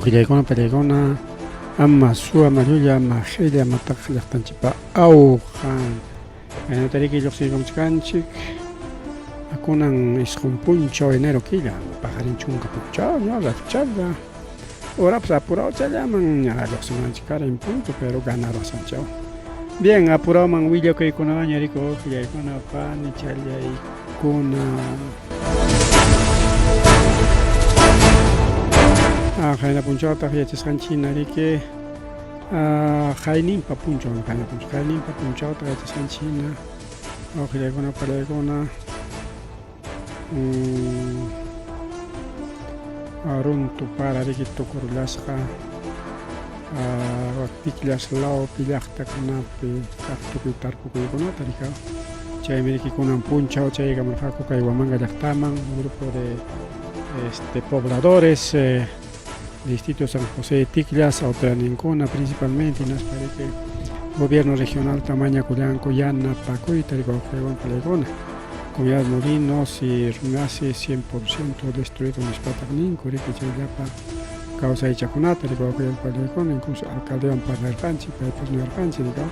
Wawqillaykuna, pallaykuna, ama suwa, ama llulla, ama qilla, ama taq llaqtanchikpa awqan. Kaynata riki lluqsiykamuchkanchik. Kunan 9 punchaw enero killa, paqarin 10 punchaw, ña ratuchalla. Horapas apurawchallaman ña lluqsimunanchik kara en punto, pero ganarwasanchaw. Bien, apurawman willakuykunawanña riki wawqillaykuna, panichallaykuna. Qayna punchawtaq yachasqanchik hina riki qayninpa punchaw, qayna punchaw, qayninpa punchawtaq yachasqanchik hina wawqillaykuna, panillaykuna runtu para riki tukurullasqa Ticllas lawpi llaqtakunapi kaq tukuy tarpukuykunata riki. Chaymi riki kunan punchaw chaykamurqaku kay Huamanga llaqtaman un grupo de este pobladores distrito San José de Ticllas autoridadninkuna principalmente hinaspa riki gobierno regionalta mañakullanku yanapakuyta riki wawqiywan palaykuna comunidad Molinos y Runasi 100% destruido nispataq ninku riki chay llapa kawsaychakunata riki wawqiywan palaykuna incluso alcaldewan parlarqanchik paypas niwarqanchik riki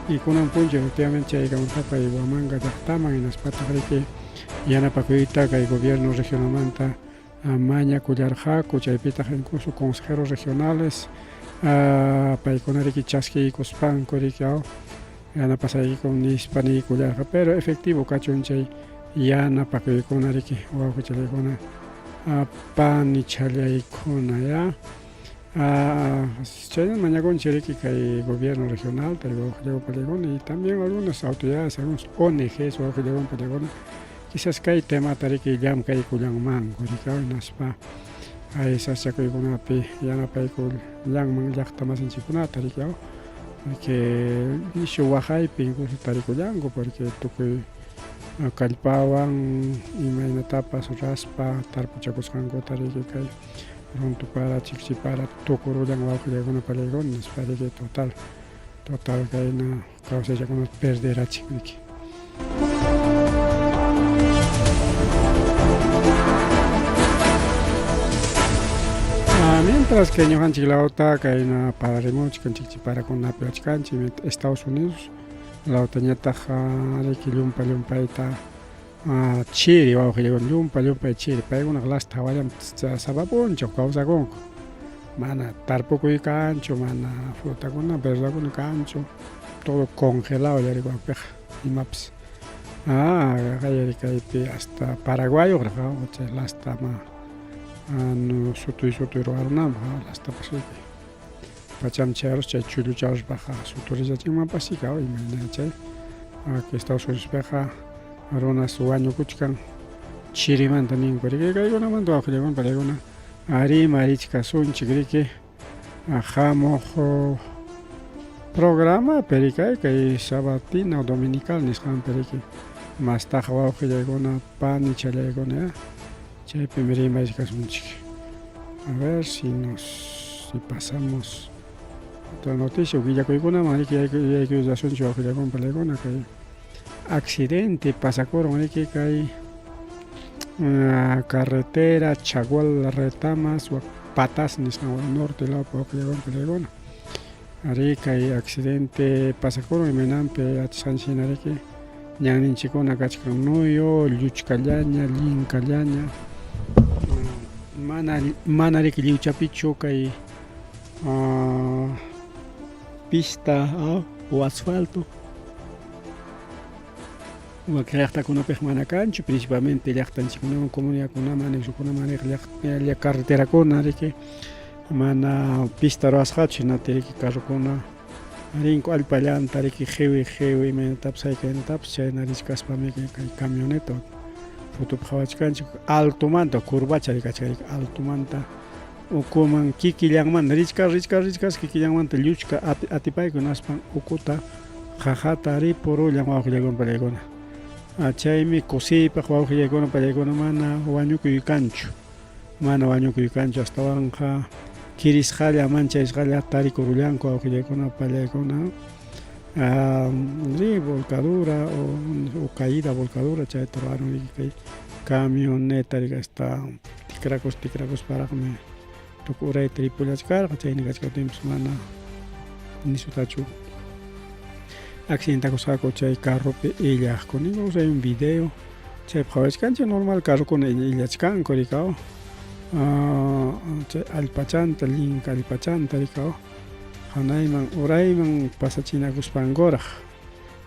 y kunan punchaw efectivamente chaykamurqaku kay Huamanga llaqtaman hinaspataq riki yanapakuyta kay gobierno regionalmanta mañakullarqaku chaypitaq incluso consejeros regionales paykuna riki chaskiykuspanku riki yanapasaykikum nispa niykullarqa pero efectivo kachun chay yanapakuykuna riki wawqichalaykuna panichalaykuna ya chayna mañakunchik riki kay gobierno regional wawqillawan y también algunas autoridades algunas ONGs wawqillawan palaykuna quizás kay temata riki llamkaykullanmanku riki hinaspa hay sasachakuykunapi yanapaykullanman llaqta masinchikkunata riki que nishu waqaypi incluso tarikullanku porque tukuy kallpawan imaynatapas raspa tarpuchakusqankuta riki kay runtu para chikchi para tukurullan wawqillaykuna palaykuna nispa riki total total kayna kawsaychakunata perderachin riki. Mientras que ñuqanchik lawta kayna pararimuchkan chikchi parakunapi wachkanchik Estados Unidos lawtañataq riki llumpa llumpayta chiri wawqillaykuna llumpa llumpay chiri paykunaqa lasta hawallam sapa p'unchaw kawsakunku mana tarpukuy kanchu mana frutakuna verdurakuna kanchu todo congelado yarikuwapiqa imapas qayari kaypi hasta Paraguayuqraq chay lasta ma sutuy sutuy ruwarunanpaq lastapas riki pacham chayarus chay chullucharuspaqa suturisachinmanpas imayna chay Estados Unidospiqa runas wañukuchkan chirimanta ninku riki kaykunamanta wawqillaykuna palaykuna rimarichkasunchik riki hamuq programapi riki kay kay sabatina o dominical nisqanpi riki mastaqa wawqillaykuna panichallaykuna chaypim rimarichkasunchik a ver si nos si pasamos otra noticia willakuykunaman riki yaykuyllasunchik wawqillaykuna palaykuna kay accidente pasakurun riki kay carretera Chagual Retamas Patas nisqan norte lawpi wawqillaykuna palaykuna arí kay accidente pasakurun imaynanpi yachasqanchik hina riki ñanninchikkuna kachkan nuyu lluchkallaña llinkallaña mana mana riki lliwchapichu kay pista o asfalto wakin llaqtakunapiqa mana kanchu principalmente llaqtanchikkunaman comunidadkunaman anexokunaman riq llaqta carreterakuna riki mana pista ruwasqachu hinata riki carrokuna rinku allpallanta riki qiwi qiwi imaynatapas haykaynatapas chayna richkaspami kay camioneta fotopi qhawachkanchik altomanta curvacha rikachkan riki altomanta ukuman kikillanmanta richkas richkas richkas kikillanmanta lluchka atipayku hinaspan ukuta qaqata ripurullan wawqillaykuna pallaykuna chaymi kusiypaq wawqillaykuna pallaykuna mana wañukuy kanchu mana wañukuy kanchu astawanqa kirisqalla mancharisqalla tarikurullanku wawqillaykuna pallaykuna ri volcadura o caída volcadura chayta ruwarun kay camioneta hasta tikrakus tikrakusparaqmi. Tukuy urayta ripullachkarqa, chayna kachkaptinpas mana nisutachu accidentakusqaku chay carropi illaqku. Ninkum hay un video chaypi qhawachkanchik normal carrokuna illachkanku rikaw chay allpachanta llinka allpachanta rikaw hanayman urayman pasachinakuspankuraq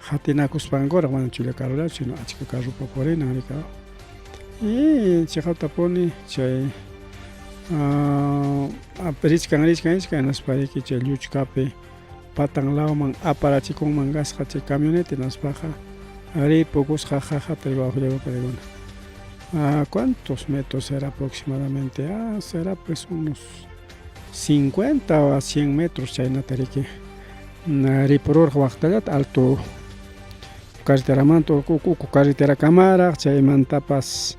qatinakuspankuraq mana chulla carrollachu sino achka carropa purinan rikaw y chiqaptapuni chay richkan richkan richkan hinaspa riki chay lluchkapi patan lawman aparachikunman kasqa chay camioneta hinaspaqa ripukusqa qaqata wawqillakuna paykuna. ¿Cuántos metros será aproximadamente? Ah, será pues unos 50 a 100 metros chaynata riki ripururqa waqtallata alto carreteramanta uku carreterakamaraq chaymantapas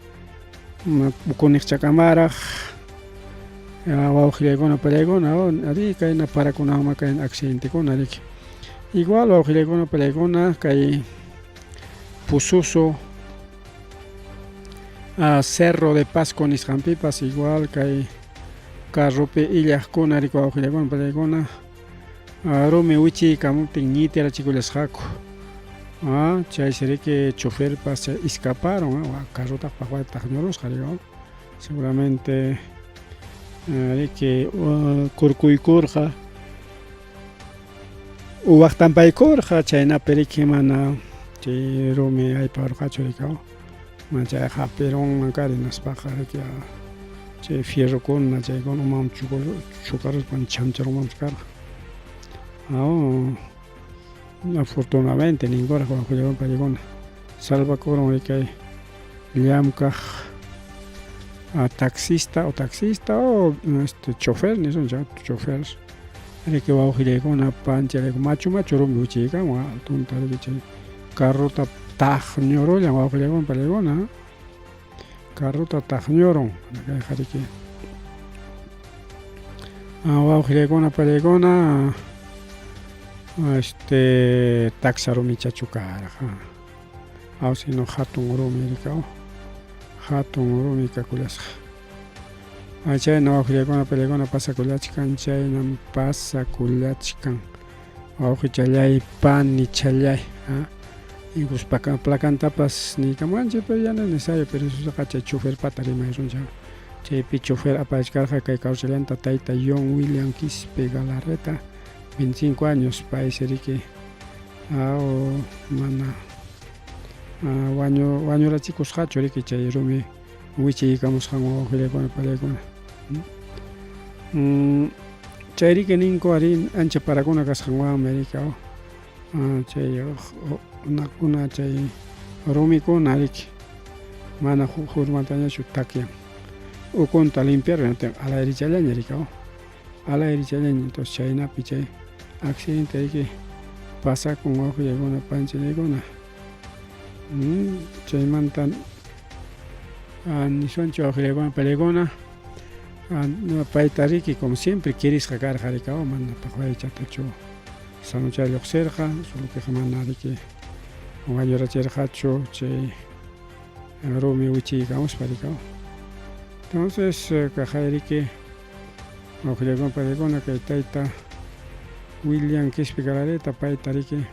ukuniqchakamaraq wawqillaykuna pallaykuna arí kayna parakunawanma kayna accidentekuna riki igual wawqillaykuna pallaykuna kay Pususu Cerro de Pasco nisqanpipas igual kay carropi illaqkuna riki wawqillaykuna pallaykuna rumi wichiykamuptin ñitirachikullasqaku chaysi riki choferpas chay escaparon carrotaq paqwayta taqñurusqa riki seguramente riki kurkuykurqa waqtanpaykurqa chaynapi riki mana chay rumi ayparqachu riki mana chayqa hapirunman kara hinaspaqa riki chay fierrokuna chaykuna umanman chukaruspan chamcharunmanpas karqa afortunadamente ninkuraq paykuna salvakurun riki llamkaq taxista o taxista o este chofer nisunchik chofer riki wawqillaykuna pancharayku machu machu rumi wichiykamun altunta riki chay carrota taqñurullan wawqillaykuna pallaykuna carrota taqñurun kayqa riki wawqillaykuna pallaykuna este taksa rumichachu karqa aw sino hatun rumi rikaw hatun rumi kakullasqa chayna wawqillaykuna pallaykuna pasakullachkan chaynam pasakullachkan wawqichallay panichallay incluso placantapas niykamuwanchik pero ya no es necesario pero eso chay choferpata rimaysunchik chaypi chofer apachkarqa kay carrochallanta tayta John William Quispe Galarreta 25 años paysi riki mana wañu wañurachikusqachu riki chay rumi wichiykamusqan wawqillaykuna pallaykuna chay riki ninku arí ancha parakuna kasqanwanmi riki chay unakuna chay rumikuna riki mana hurmatañachu takyan ukunta limpiar alayrichallaña riki alayrichallaña entonces chaynapi chay accidente riki pasakun wawqillaykuna panchillaykuna chaymanta nisunchik wawqillaykuna pallaykuna payta riki como siempre kirisqa karqa riki mana paqwaychatachu sanuchay lluqsirqa solo que mana riki wañurachirqachu chay rumi wichiykamuspa riki entonces kaqay riki wawqillaykuna pallaykuna kay tayta William Quispe Galarreta payta riki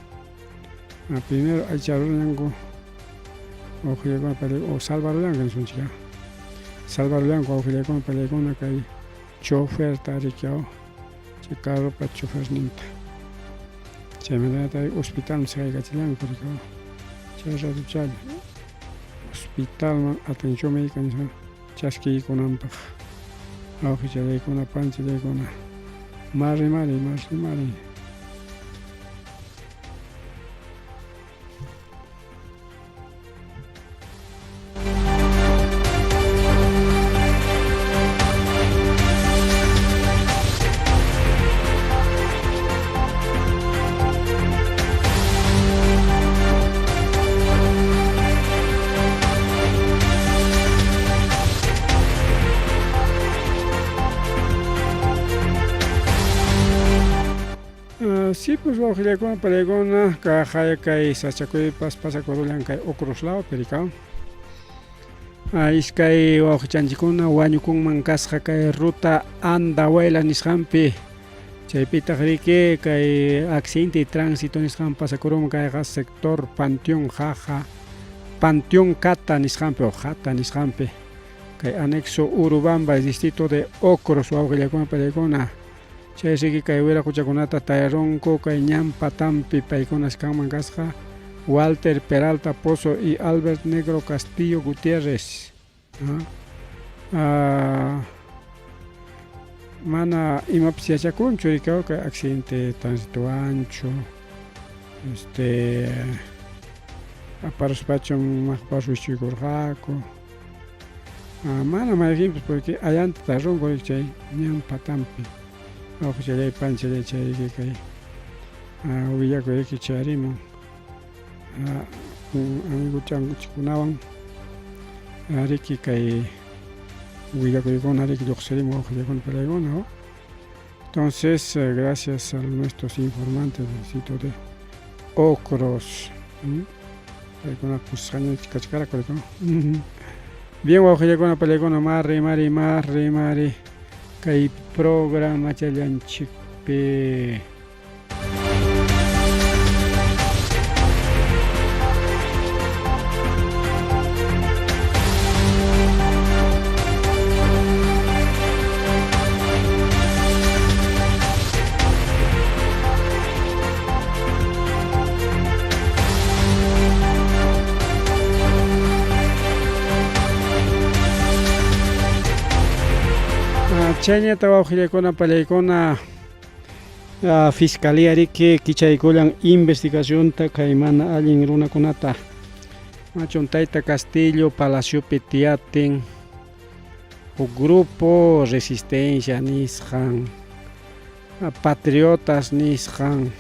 primero aycharullanku wawqillaykuna pallaykuna o salvarullanku nisunchik salvarullanku wawqillaykuna pallaykuna kay choferta riki chay carropa choferninta chaymantataq hospitalman siqaykachillanku riki chay ratochalla hospitalman atención médica nisqa chaskiykunanpaq wawqichallaykuna panchillaykuna mari mari mari mari. Sí, pues wawqillaykuna palaykuna kaqay kay sachakuypas pasakurullan kay Ucros lawpi rikaw. Iskay wawqichanchikkuna wañukunman kasqa kay ruta Andahuaylas nisqanpi. Chaypitaq riki kay accidente de tránsito nisqan pasakurunman kayqa sector Panteón Jaja, Panteón Cata nisqanpi o Jata nisqanpi. Kay anexo Urubamba, distrito de Ocros, wawqillakuna pallaykuna. Chay riki kay wiraquchakunata tayarunku kay ñan patanpi paykunas kanman kasqa Walter Peralta Pozo y Albert Negro Castillo Gutiérrez. Mana imapas yachakunchu rikaw kay accidente tránsitowanchu este aparuspachum maqpas wischuykurqaku. Mana mayqinpas porque allanta tarunku riki chay ñan patanpi. Wawqichalláy panchallay chay riki kay willakuy riki chayarimun amiguchankunawan riki kay willakuykuna riki lluqsirimun wawqillakuna palaykuna. Entonces, gracias a nuestros informantes del sitio de Ocros. Paykuna kusqaña kachkaraku. Bien, wawqillakuna palaykuna, mari, mari, mari, mari. Kay programachallanchikpi. Chayñata wawqillakuna pallaykuna fiscalía riki kichaykullan investigacionta kay mana allin runakunata machun tayta Castillo Palaciopi tiyatin huk grupo resistencia nisqan patriotas nisqan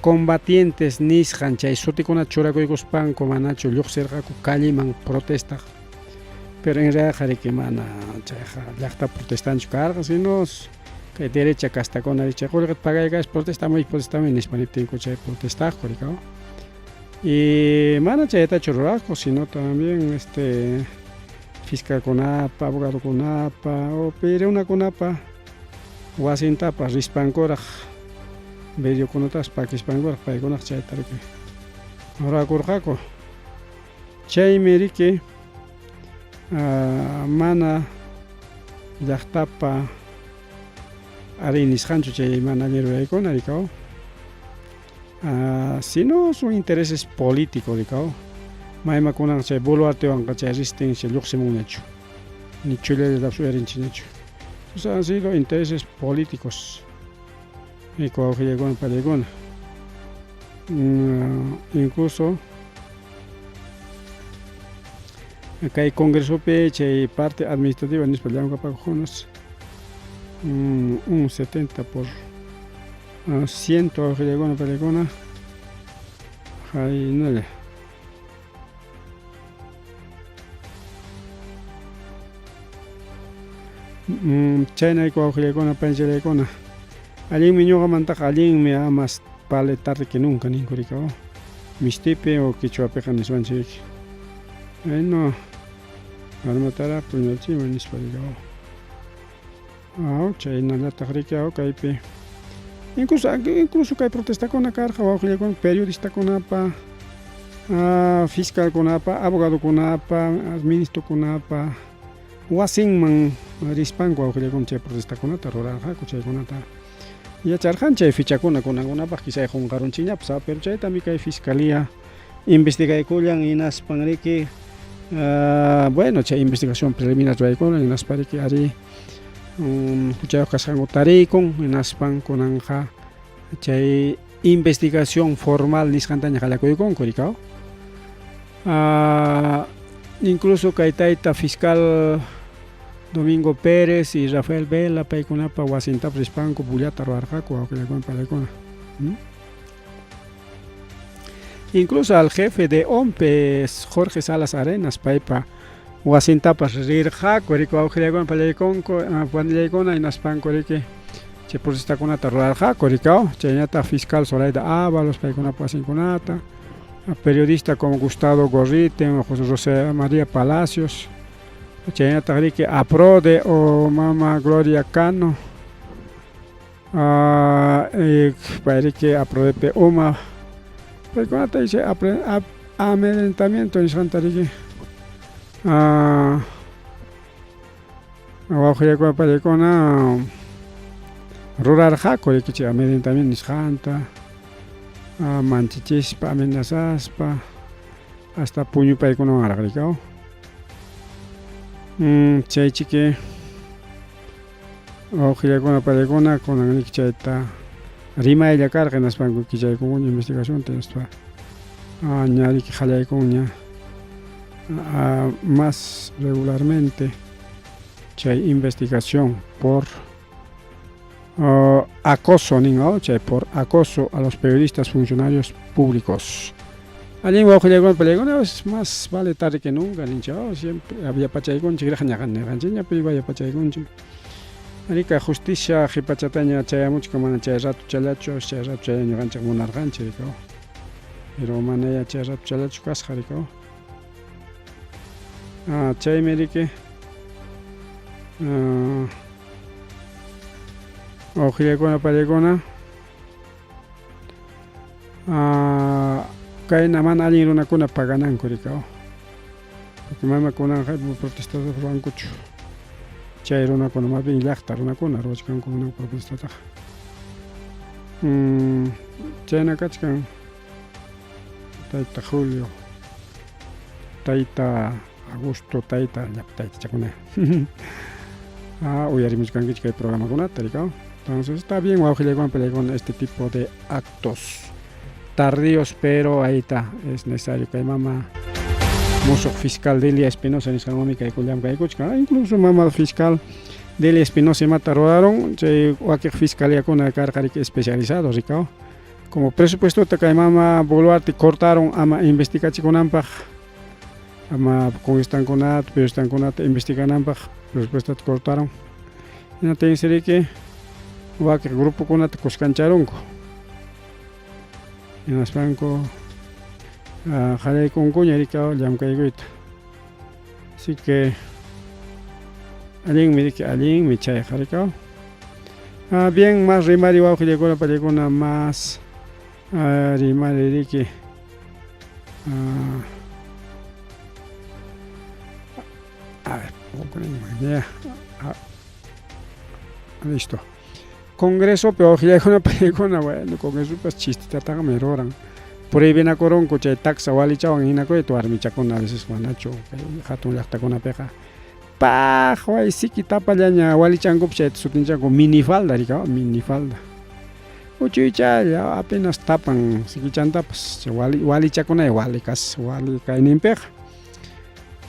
combatientes nisqan chay sutikuna churakuykuspanku manachu lluqsirqaku calleman protestaq pero en realidad riki mana chayqa llaqta protestanchu karqa sino kay derecha castakuna chay qullqita pagaykash protestamuy protestamuy nispa niptinku chay protestaqku rikaw y mana chaytachu ruraqku sino también este fiscalkunapa abogadokunapa o pi runakunapa wasintapas rispankuraq vidriokunatapas pakispankuraq paykunaqa chayta riki rurakurqaku chaymi riki mana llaqtapa arí nisqanchu chay mana allin ruraykuna rikaw sino son intereses políticos rikaw maymakunaqa chay Boluartewanqa chay resistencia lluqsimunñachu ni chullallatapas uyarinchikñachu entonces han sido intereses políticos wawqillakuna pallaykuna incluso kay congresopi chay parte administrativa nispa llamkapakuqkunas un 70 por ciento wawqillakuna pallaykuna haynalla. Chaynayku wawqillaykuna panchallaykuna allinmi ñuqamantaqa allinmi más vale tarde que nunca ninku rikaw mistipi o quichuapiqa niswanchik bueno armatara puñuchiman nispa rikaw chaynallataq riki kaypi incluso incluso kay protestakuna karqa wawqillaykuna periodistakunapa fiscalkunapa abogadokunapa ministrokunapa wasinman rispanku wawqillaykuna chay protestakunata rurarqaku chaykunata yacharqan chay fichakuna kunankunapaq quizá qunqarunchikñapas pero chaytami kay fiscalía investigaykullan hinaspan riki bueno chay investigación preliminar ruraykuna hinaspa riki ari huchayuq kasqanku tariykun hinaspan kunanqa chay investigación formal nisqantaña qallakuykunku rikaw incluso kay tayta fiscal Domingo Pérez y Rafael Vela paykunapa wasintapas rispanku bullata rurarqaku wawqillakuna pallaykuna. Incluso al jefe de ONPE Jorge Salas Arenas paypa wasintapas rirqaku riki wawqillakuna pallaykunku pandillaykuna hinaspanku riki chay protestakunata rurarqaku rikaw chaynataq fiscal Zoraida Ávalos paykunapa wasinkunata. Periodista como Gustavo Gorriten o José María Palacios, chaynataq riki APRODE o mama Gloria Cano, pay riki APRODEpe uma, paykunata chay amedrentamiento nisqanta riki wawqillakuna paykuna rurarqaku riki chay amedrentamiento nisqanta manchichispa amenazaspa hasta puñupaykunawanraq riki chaychiki wawqillakuna paykuna kunan riki chayta rimaylla karqa hinaspanku kichaykunkuña investigacionta hinaspa ña riki qallaykunña más regularmente chay investigación por acoso nin chay por acoso a los periodistas funcionarios públicos. Allin wawqillakuna paykuna más vale tarde que nunca ninchik siempre había pachaykunchik ñaqa nirqanchikña pero igual pachaykunchik. Arika justicia qhipachataña chayamuchkan mana chay rato challachu chay rato chay ñuqanchik munarqanchik riki pero manaya chay rato challachu kasqa riki chaymi riki wawqillakuna paykuna kayna mana allin runakuna pagananku riki porque mana kunanqa protestata ruwankuchu chay runakuna más bien llaqta runakuna ruwachkanku mana protestataqa chayna kachkan tayta Julio tayta Augusto tayta llapa taytachakuna uyarimuchkankichik kay programakunata riki entonces está bien wawqillakuna paykuna este tipo de actos tardíos pero ahí está es necesario kay mama musuq fiscal Delia Espinosa nisqanwanmi kayku llamkaykuchkan incluso mama fiscal Delia Espinosa imata ruraron chay wakiq fiscaliakuna karqa riki especializado riki como presupuestota kay mama Boluarte cortaron ama investigachikunanpaq ama congrestankunata periodistankunata investigananpaq presupuestota cortaron hinaptinsi riki wakiq grupokunata kuskancharunku hinaspanku qallaykunkuña riki llamkaykuyta así que allinmi riki allinmi chayqa riki bien más rimari wawqillakuna paykuna más rimari riki a ver ya listo Congresopi wawqillakuna paykuna bueno congresopas chistitataqmi ruran prohibinakurunku chay taksa walichawan hinakuyta warmichakuna a veces manachu kay hatun llaqtakunapiqa paqway siki tapallaña walichankupas chayta sutinchanku minifalda riki minifalda uchuychalla apenas tapan sikichantapas chay walichakunay wali kas wali kayninpiqa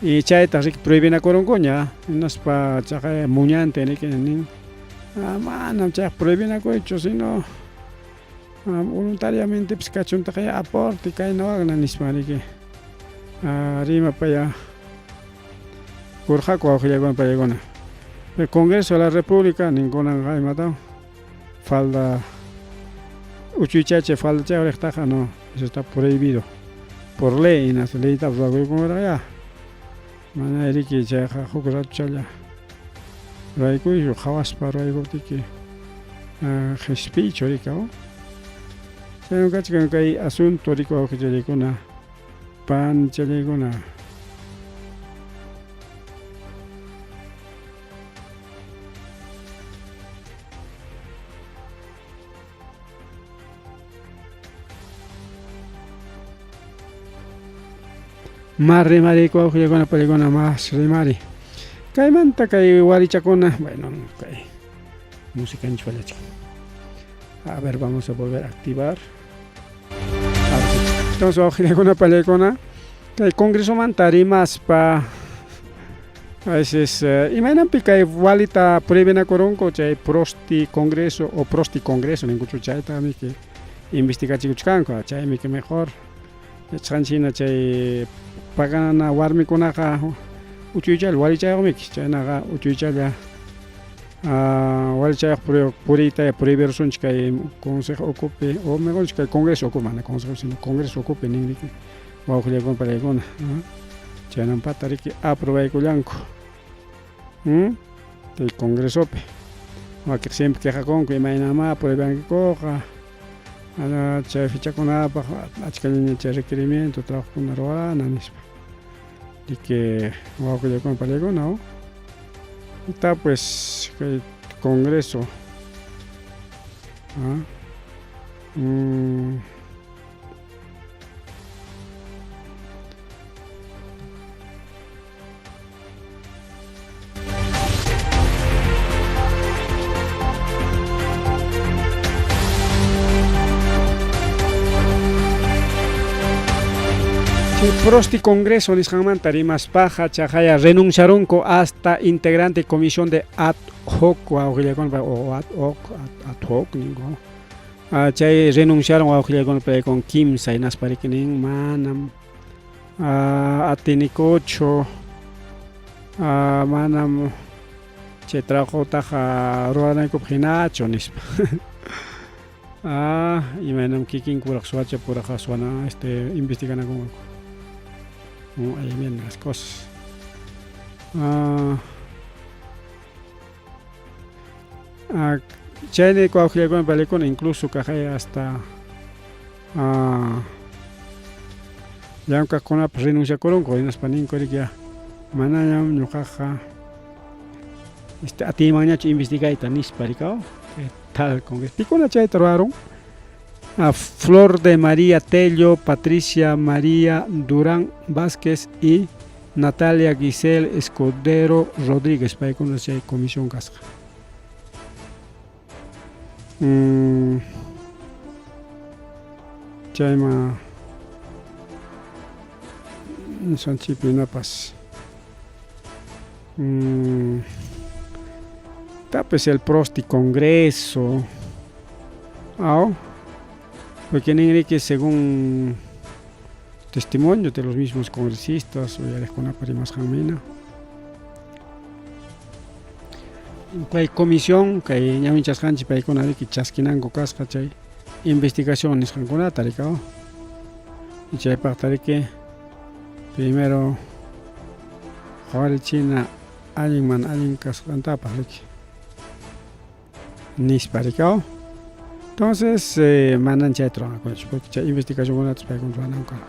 y chayta riki prohibinakurunkuña hinaspa chaqay muñante riki nin manam chayqa prohibinakuychu sino voluntariamente kachuntaqya aporte kayna wakna nispa riki rimapaya kurqaku wawqillakuna paykuna el Congreso de la República ninkunanqa imatawan falda uchuychacha faldachawan riqtaqa no eso está prohibido por ley hinaspa leytapas ruwakuykunraqya mana riki chayqa huk ratuchalla ruwaykuychu qhawaspa ruwaykuptiki qhispiychu riki chaywan kachkan kay asunto riki wawqichallaykuna panchallaykuna. Más rimari wawqillakuna paykuna más rimari kaymanta kay warichakuna bueno kay musicanchik fallachkan a ver vamos a volver a activar entonces wawqillakuna pallaykuna kay congresomanta rimaspa a veces imaynanpi kay walita prohibinakurunku chay prosti congreso o prosti congreso ninkuchu chaytami que investigachikuchkanku chaymi que mejor yachasqanchik hina chay pagana warmikunaqa uchuychalla walichayuqmiki chaynaqa uchuychalla. Igual chayaq puriyta prohibirusunchik kay consejo ukupi o mejor dicho kay congreso ukupi mana consejo sino congreso ukupi nin riki wawqillaykuna panaykuna chaynampata riki aprobaykullanku kay congresopi wakiq siempre quejakunku imaynamá prohibirankuqa chay fechakunapaq achkallaña chay requerimiento trabajokuna ruwana nispa riki wawqillaykuna panaykuna está pues kay congreso Chay Prosti Congreso nisqanmanta rimaspaqa chaqaya renunciarunku hasta integrante comisión de ad hoc wawqillaykuna o ad hoc ad hoc ninku chay renunciaron wawqillaykuna paykuna kimsa hinaspa riki nin manam atinikuchu manam chay trabajotaqa ruwanaykupaq hinachu nispa. Imaynam kikinku puraq suwacha puraq suwana este investiganakunku. Ahí vienen las cosas. Chaymi wawqillaykuna panikuna incluso kaqay hasta llamkaqkunapas renunciakurunku hinaspa ninku riki ya manañam ñuqaqa este atiymanñachu investigayta nispa rikaw tal congreso pikuna chayta ruwarun Flor de María Tello, Patricia María Durán Vázquez y Natalia Giselle Escudero Rodríguez paykuna chay comisión kasqa. Chayman nisunchikpi imapas Tapes el Prosti Congreso aw porque ninriki según testimonio de los mismos congresistas uyariqkunapa rimasqanmina kay comisión kay ñawinchasqanchik paykuna riki chaskinanku kasqa chay investigación nisqankunata riki aw chaypaqta riki primero qhawarichina allin mana allin kasqantapas riki nispa riki aw entonces manan chayta ruwanakuchu porque chay investigacionkunatas paykuna ruwananku karqa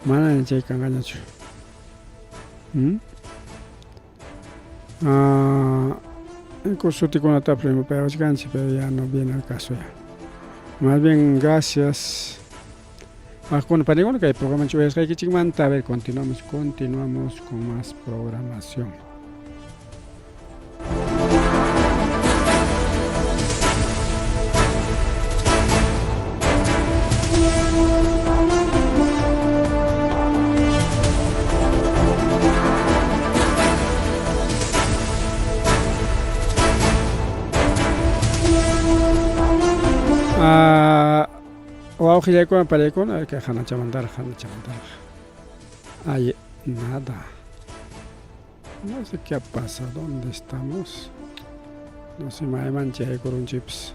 manaña chay kanqañachu. Sutikunatapas rimapayawachkanchik pero ya no viene al caso ya. Más bien gracias. Waqkuna panikuna kay programanchik uyasqaykichikmanta a ver continuamos continuamos con más programación. Wawqillaykuna pariykuna kay hanachamantaraq hanachamantaraq ay nada no sé qué ha pasado dónde estamos no sé mayman chaykurunchikpas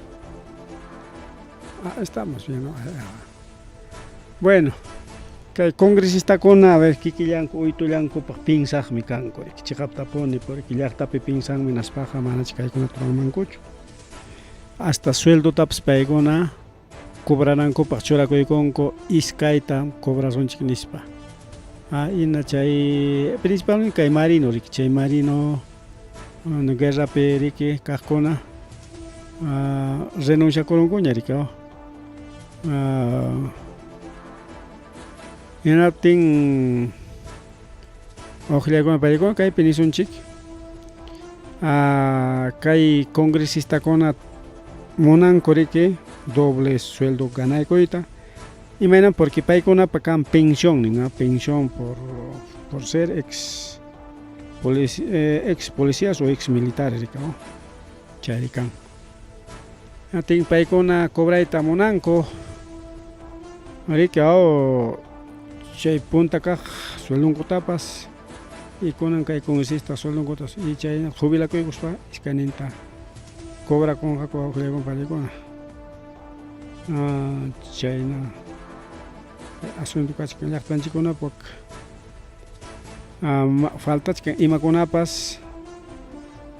ah estamos bien no bueno kay congresistakuna a ver kikillanku uytullankupaq pinsaqmi kanku chiqaptapuni porque llaqtapi pinsanmi hinaspaqa manach kaykunata ruwanmankuchu hasta sueldotapas paykuna cobranankupaq churakuykunku iskayta cobrasunchik nispa hina chay principalmente kay marino riki chay marino guerrapi riki kaqkuna renunciakurunkuña riki hinaptin wawqillaykuna paykuna kaypi nisunchik kay congresistakuna munanku riki doble sueldo ganaykuyta imayna porque paykunapa kan pensión nin pensión por por ser ex ex policías o ex militares riki chayri kan atin paykuna cobrayta munanku riki chay punta kaq sueldonkutapas y kunan kay congresista sueldonkutas y chay jubilakuykuspa iskayninta. Cobrakunqaku wawqillaykuna panikuna. Ah, chayna asunto kachkan llaqtanchikkunapaq. Ah, faltachkan imakunapas,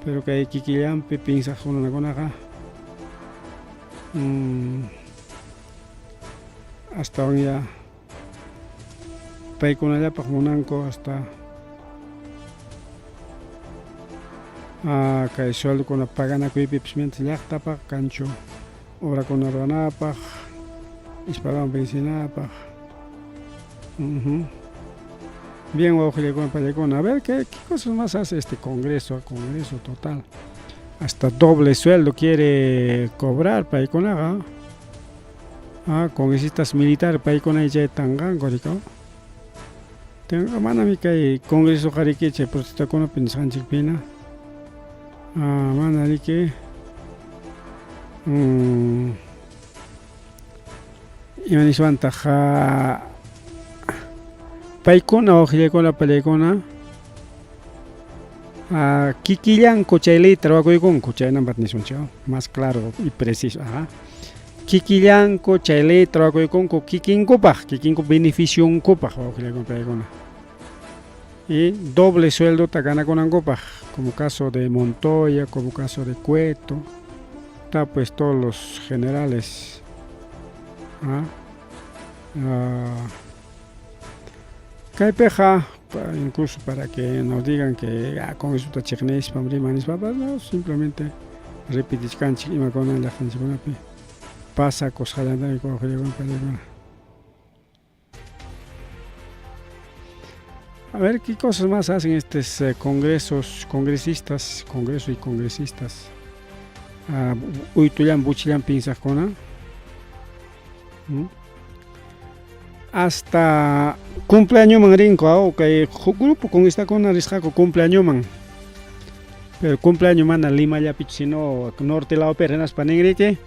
pero kay kikillanpi pinsaq runakunaqa astawan ya paykunallapaq munanku hasta kay sueldokuna paganakuypipas mientras llaqtapaq kanchu obrakuna ruwanapaq espadawan vencinapaq. Bien, wawqillaykuna pallaykuna, a ver qué cosas más hace este congreso, congreso total. Hasta doble sueldo quiere cobrar paykunaqa. Ah, congresistas militar paykuna chay tanqanku rikaw. Tengo manami kay congreso qariki chay protestakunapi nisqanchikpina. Ah, mana riki. Ima niswantaq paykuna wawqillaykuna pallaykuna kikillanku chay leyta ruwakuykunku chaynampat nisunchik más claro y preciso ajá kikillanku chay leyta ruwakuykunku kikinkupaq kikinku beneficionkupaq wawqillaykuna pallaykuna y doble sueldota ganakunankupaq como caso de Montoya como caso de Cueto está pues todos los generales ¿ah? Kaypiqa incluso para que nos digan que congresota chiqnispam riman nispapas no simplemente repetichkanchik imakuna llaqtanchikkunapi pasakusqallantami wawqillaykuna pallaykuna. A ver qué cosas más hacen estos congresos, congresistas, congreso y congresistas. Uytullan buchillan pinsaqkuna. Hasta cumpleañoman rinku, kay grupo congresistakuna risqaku cumpleañoman. Pero cumpleaños mana Limallapichu sino norte lawpi rinaspa ninriki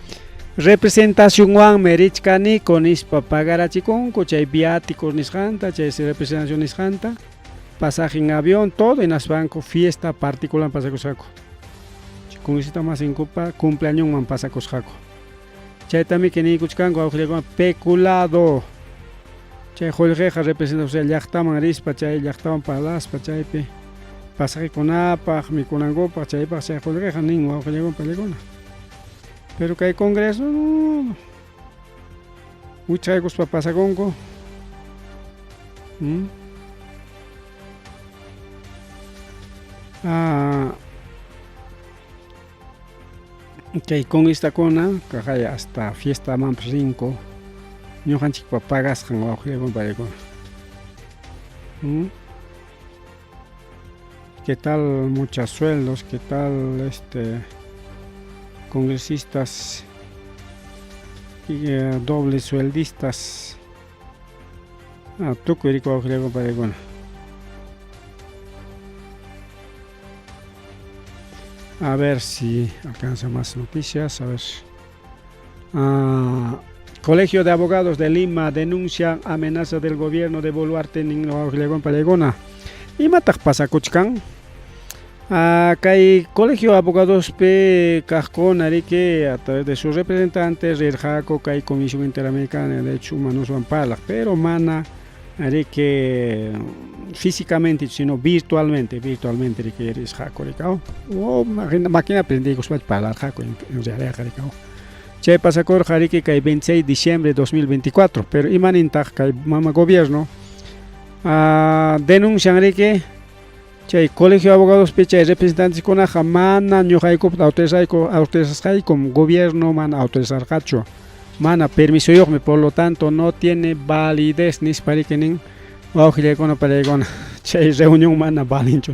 representacionwanmi richkaniku nispa pagarachikunku chay viáticos nisqanta, chay representación nisqanta, pasaje en avión, todo hinaspanku fiesta particular pasakusqaku. Congresista masinkupa cumpleañonman pasakusqaku. Chaytamiki niykuchkanku wawqillaykuna peculado. Chay qullqiqa representación llaqtaman rispa chay llaqtawan parlaspa chaypi pasajekunapaq mikunankupaq chaypaq chay qullqiqa nin wawqillaykuna pallaykuna. Pero kay congreso no, wichqaykuspa pasakunku. Kay congresistakuna kaqaya hasta fiestamanpas rinku ñuqanchikpa pagasqan wawqillaykuna pallaykuna. ¿Qué tal muchos sueldos? ¿Qué tal congresistas y doble sueldistas? Tukuy riki wawqillaykuna pallaykuna. A ver si alcanza más noticias. A ver. Colegio de Abogados de Lima denuncia amenaza del gobierno de Boluarte nin wawqillaykuna pallaykuna. Imataq pasakuchkan? Kay Colegio de Abogadospi kaqkuna riki a través de sus representantes rirqaku kay Comisión Interamericana de Derechos Humanoswan parlaq, pero mana riki físicamente sino virtualmente, virtualmente riki risqaku rikaw. O máquina prendiykuspachu parlarqaku en realidad rikaw. Chay pasakurqa riki kay 26 de diciembre de 2024, pero imanintaq kay mama gobierno denuncian riki chay Colegio de Abogadospi chay representanteskunaqa mana ñuqaykupa autorizasqaykum gobierno mana autorizarqachu, mana permisoyuqmi, por lo tanto no tiene validez nispa riki nin wawqillaykuna pallaykuna chay reunión mana valinchu.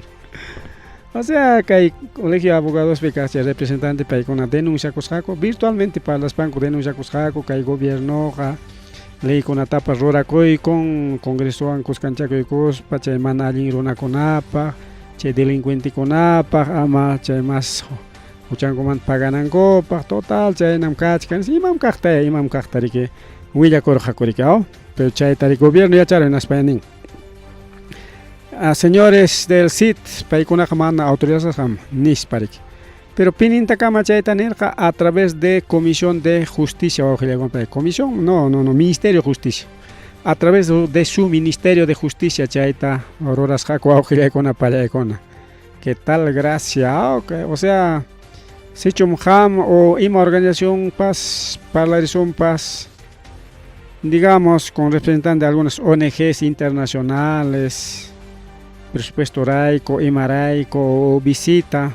O sea, kay Colegio de Abogadospi kaq chay representante paykuna denunciakusqaku virtualmente parlaspanku denunciakusqaku kay gobiernoqa leykunatapas rurakuykun congresowan kuskanchakuykuspa chay mana allin runakunapaq chay delincuentekunapaq ama chay mas huchankumanta paganankupaq total chaynam kachkan imam kaqta imam kaqta riki willakurqaku riki aw pero chayta riki gobierno yacharun hinaspa nin señores del CIDH paykunaqa mana autorizasqam nispa riki. Pero pinintakama chayta nirqa a través de Comisión de Justicia, wawqillaykuna, Comisión, no, no, no, Ministerio de Justicia. A través de su Ministerio de Justicia chayta rurasqaku wawqillaykuna, pallaykuna. ¿Qué tal gracia? Ah, okay. O sea, sichum qam o ima organizacionpas parlarisunpas, digamos, con representantes de algunas ONGs internacionales, presupuesto rayku, ima rayku o visita,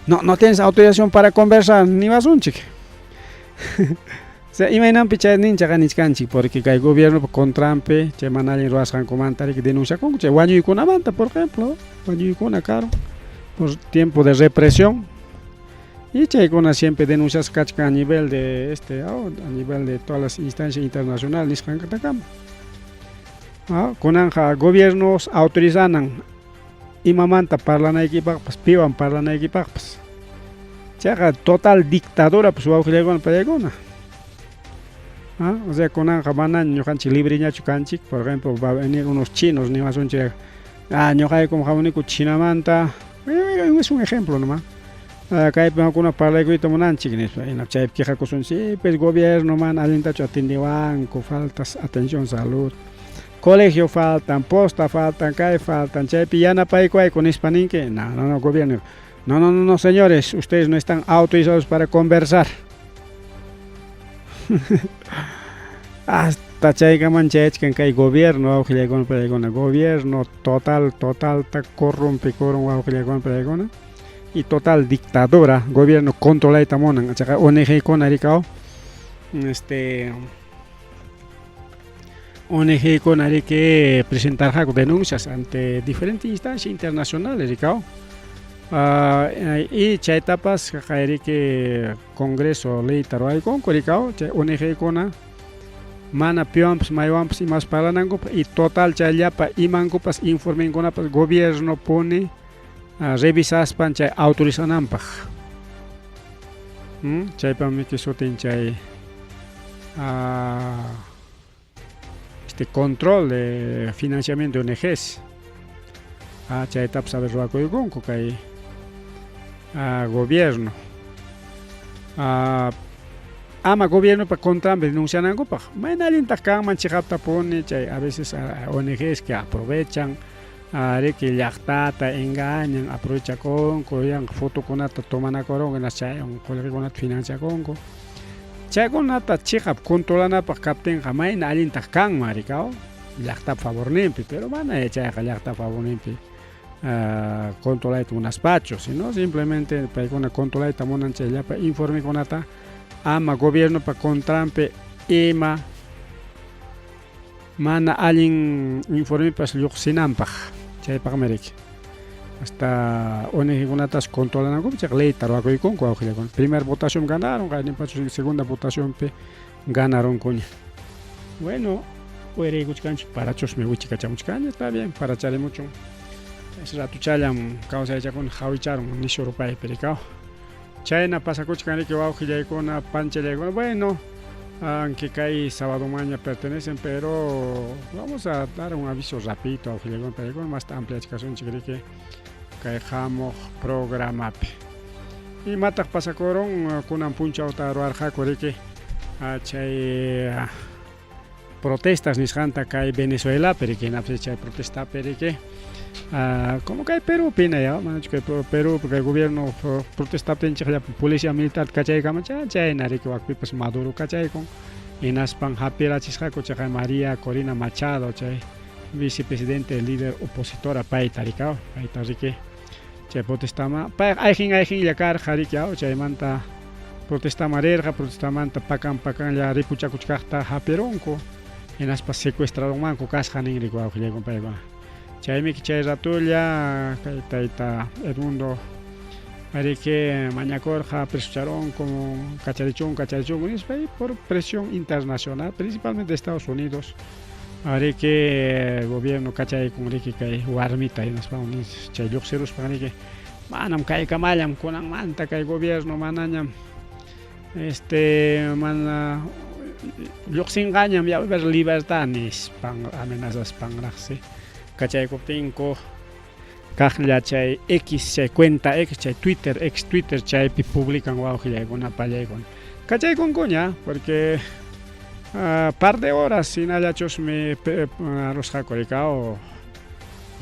no, no tienes autorización para conversar, niwasunchik. O sea, imaynanpi chay ninchaqa nichkanchik, porque kay gobiernopa contranpi chay mana allin ruwasqankumanta riki denunciakunku, chay wañuykunamanta, por ejemplo, wañuykuna karun por tiempo de represión. Y chaykuna siempre denunciasqa kachkan a nivel de este, oh, a nivel de todas las instancias internacionales nisqankutakama. Ah, kunanqa gobiernos autorizanan imamanta parlanaykipaqpas, piwan parlanaykipaqpas. Chayqa total dictadura pues wawqillaykuna pallaykuna. Ah, o sea, kunanqa manaña ñuqanchik libreñachu kanchik, por ejemplo, va a venir unos chinos niwasunchik, ah, ñuqaykum hamuniku Chinamanta, es un ejemplo nomás. Ah, kaypi qamkuna parlaykuyta munanchik nispa, chaypi quejakusun, sí, pues gobierno mana allintachu atendiwanku, faltas atención salud, colegio faltan, posta faltan, kay faltan, chaypi yanapaykuwayku nispa ninki, no, no, no, gobierno, no, no, no, no, señores, ustedes no están autorizados para conversar. Hasta chaykaman chayachkan kay gobierno wawqillaykuna pallaykuna, gobierno total, totalta corrompikurun wawqillaykuna pallaykuna y total dictadura, gobierno controlayta munan, chaqa ONG-kuna rikaw, este ONG-kuna riki presentarqaku denuncias ante diferentes instancias internacionales rikaw. Y chaytapas riki Congreso leyta ruwaykunku rikaw, chay ONG-kuna mana piwanpas maywanpas imas parlanankupaq y total chay llapa imankupas informenkunapas gobierno pone revisaspan chay autorizananpaq. Chaypam miki sutin chay este control de financiamiento de ONGs. Chaytapas a ver ruwakuykunku kay gobierno. Ama gobiernopa contranpi denuncianankupaq. Mayna allintaq kanman chiqaptapuni chay a veces ONGs que aprovechan riki llaqtata engañan, aprovechakunku, yanqa fotokunata tomanakurunku hinaspa chaywan qullqikunata financiakunku. Chaykunata chiqap controlanapaq kaptinqa mayna allintaq kanman rikaw llaqtapa favorninpi, pero mana chayqa llaqtapa favorninpi controlayta munaspachu, sino simplemente paykuna controlayta munan chay llapa informekunata ama gobiernopa contranpi ima mana allin informepas lluqsinanpaq, chaypaqmi riki. Hasta ONG-kunatas controlanankupi chayqa leyta ruwakuykunku wawqillakuna. Primer votación ganaron, qayninpachu segunda votacionpi ganarunkuña. Bueno, uyariykuchkanchik parachusmi wichikachamuchkanña, está bien, paracharimuchun. Ese ratuchallam kawsaychakuna hawicharun nishu rupaypi rikaw. Chayna pasakuchkan riki wawqillaykuna, panchallaykuna, bueno, aunque kay sábado maña pertenecen, pero vamos a dar un aviso rapidito wawqillaykuna, pallaykuna, masta ampliachkasunchik riki kay hamuq programapi. Imataq pasakurun kunan punchawta ruwarqaku riki chay protestas nisqanta kay Venezuelapi riki, hinapis chay protestapi riki como kay Perúpi hina ya, manachu kay Perúpi kay gobierno protestaptinchik llapa policía militar kachaykaman chayna riki wakpipas Maduro kachaykun, hinaspan hapirachisqaku chay María Corina Machado, chay vicepresidente líder opositora payta rikaw, payta riki chay protestama, payqa ayqin ayqinlla karqa riki chaymanta protestaman rirqa, protestamanta pakan pakanlla ripuchakuchkaqta hapirunku, hinaspa secuestrarunmanku kasqa nin riki wawqillaykuna paykuna. Chaymi chay ratulla kay tayta Edmundo riki mañakurqa presucharunku kacharichunku kacharichunku nispa y por presión internacional, principalmente de Estados Unidos, riki gobierno kachaykun riki kay warmita hinaspa chay lluqsiruspan riki manam kaykamallam kunanmanta kay gobierno manañam este mana lluqsinqañam ya ver libertad nispan amenazaspanraqsi kachaykuptinku. Kaqlla chay X chay cuenta X chay Twitter ex Twitter chaypi publican wawqillaykuna pallaykuna. Kachaykunkuña porque par de horas hinallachusmi arusqaku rikao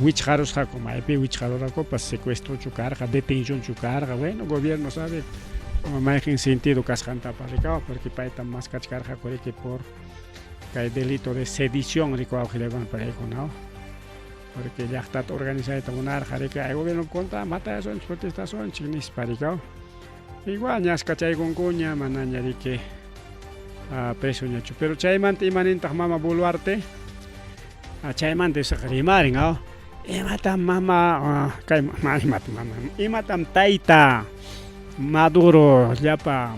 wichqarusqaku maypi wichqarurakupas secuestrochu karqa detencionchu karqa bueno gobierno sabe mayqin sentido kasqantapas rikao porque paytam maskachkarqaku riki por kay delito de sedición riki wawqillaykuna pallaykuna. Porque llaqtata organizayta munarqa riki ay gobierno contra matayasunchik protestasunchik nispa riki. Igual ñas kachaykunkuña manaña riki presoñachu. Pero chaymanta imanintaq mama Boluarte? Chaymanta isaqa rimarin aw. Imatam mama kay imata mama imatam tayta Maduro llapa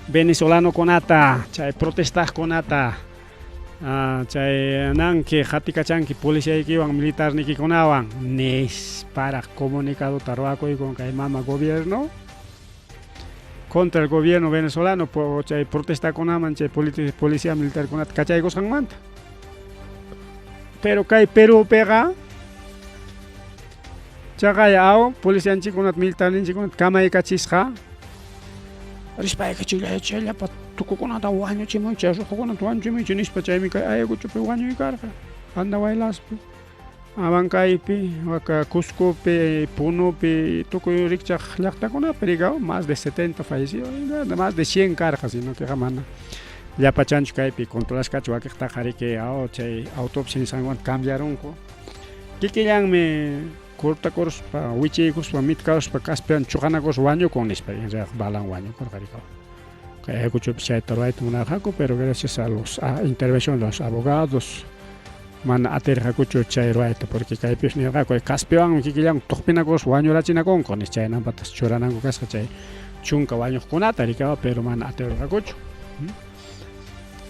venezolanokunata chay protestaqkunata Chay nanki qatikachanki policiaykiwan militarnikikunawan nisparaq comunicadota ruwakuykun kay mama gobierno contra el gobierno venezolano chay protestakunaman chay policía militarkunata kachaykusqanmanta. Pero kay Perúpiqa chaqay aw policianchikkunata militarninchikkunata kamaykachisqa rispayki chayllapa tukukunata wañuchimuychik, ruqukunata wañuchimuychik nispa chaymi kay Ayacuchopi wañuy karqa, Andahuaylaspi, Abancaypi, waka Cuscopi, Punopi, tukuy rikchaq llaqtakunapi rikaw más de 70 fallecidos, más de 100 karqa, sino que mana llapachanchu kaypi controlasqachu wakiqtaqa riki aw chay autopsia nisqanwan cambiarunku. Kikillanmi cortakuruspa, wichiykuspa, mitkaruspa kaspiwan chuqanakuspa wañukun nispa, en realidad balan wañukurqa rikaw. Kay Ayacuchopi chayta ruwayta munarqaku, pero gracias a los a intervención de los abogados mana atirqakuchu chay ruwayta, porque kaypis nirqaku kaspiwanmi kikillanku tuqpinakuspa wañurachinakunku nispa, chaynampatas churananku kasqa chay chunka wañuqkunata rikaw, pero mana atirqakuchu.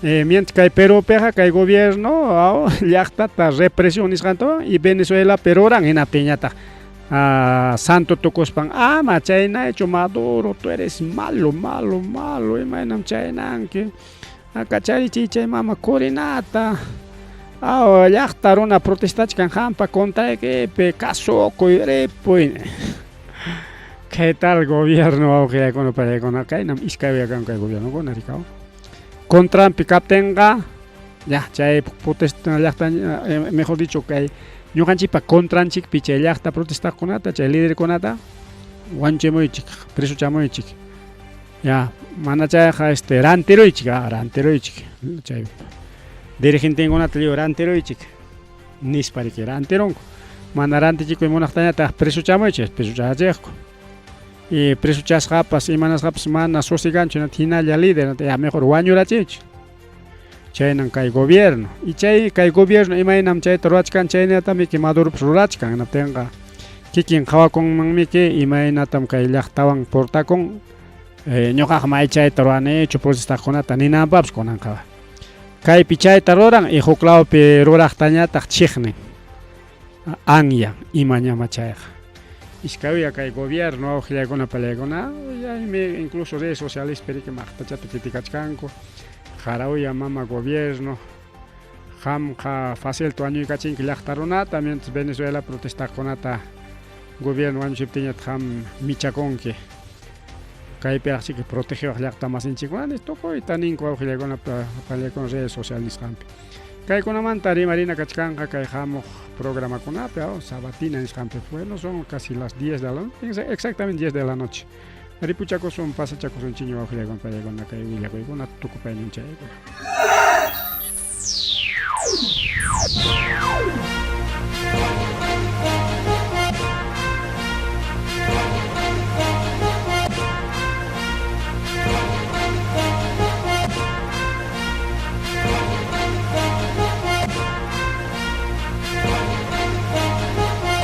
Mientras kay Perúpiqa kay gobierno aw llaqtata represión nisqantawan y Venezuelapi ruran hinaptinñataq santo tukuspan ama chaynaychu Maduro tú eres malo malo malo imaynam chaynanki kacharichiy chay mama Corinata aw llaqta runa protestachkan qampa contraykipi kasukuy ripuy. ¿Qué tal gobierno wawqillaykuna panaykuna? Kaynam iskay uya kanku kay gobiernokuna rikaw. Contranpi kaptinqa ya chay protesta llaqta mejor dicho kay ñuqanchikpa contranchikpi chay llaqta protestaqkunata chay liderkunata wanchimuychik presochamuychik ya mana chayqa este rantiruychik rantiruychik chay dirigentenkunata lliw rantiruychik nispa riki rantirunku mana rantichikuy munaqtañataq presochamuychik presochachiqku y presochasqapas imanasqapas mana sosiganchu hinalla líder ya mejor wañurachiychik chaynan kay gobierno y chay kay gobierno imaynam chayta ruwachkan chaynatamiki Maduropas rurachkan hinaptinqa kikin qhawakunmanmiki imaynatam kay llaqtawan portakun ñuqaqa may chayta ruwanichu protestaqkunata ninanpaqpas kunanqa kaypi chayta ruran y huk lawpi ruraqtañataq chiqnin anyan imañama chayqa iskay uya kay gobierno wawqillaykuna palaykuna yaymi incluso redes socialespi riki maqtachata criticachkanku qarawya mama gobierno qamqa facilta wañuykachinki llaqta runata mientras Venezuela protestaqkunata gobierno wañuchiptinñataq qam michakunki kaypiraqchiki protegewaq llaqta masinchikkuna tukuyta ninku wawqillaykuna palaykuna redes social nisqanpi. Kaykunamanta rimarina kachkanqa kay hamuq programakunapi aw sabatina nisqanpi. Bueno, son casi las 10 de la noche, exactamente 10 de la noche. Ripuchakusun, pasachakusun chiñu wawqillaykuna palaykuna kay willakuykuna tukupaynin chaykuna.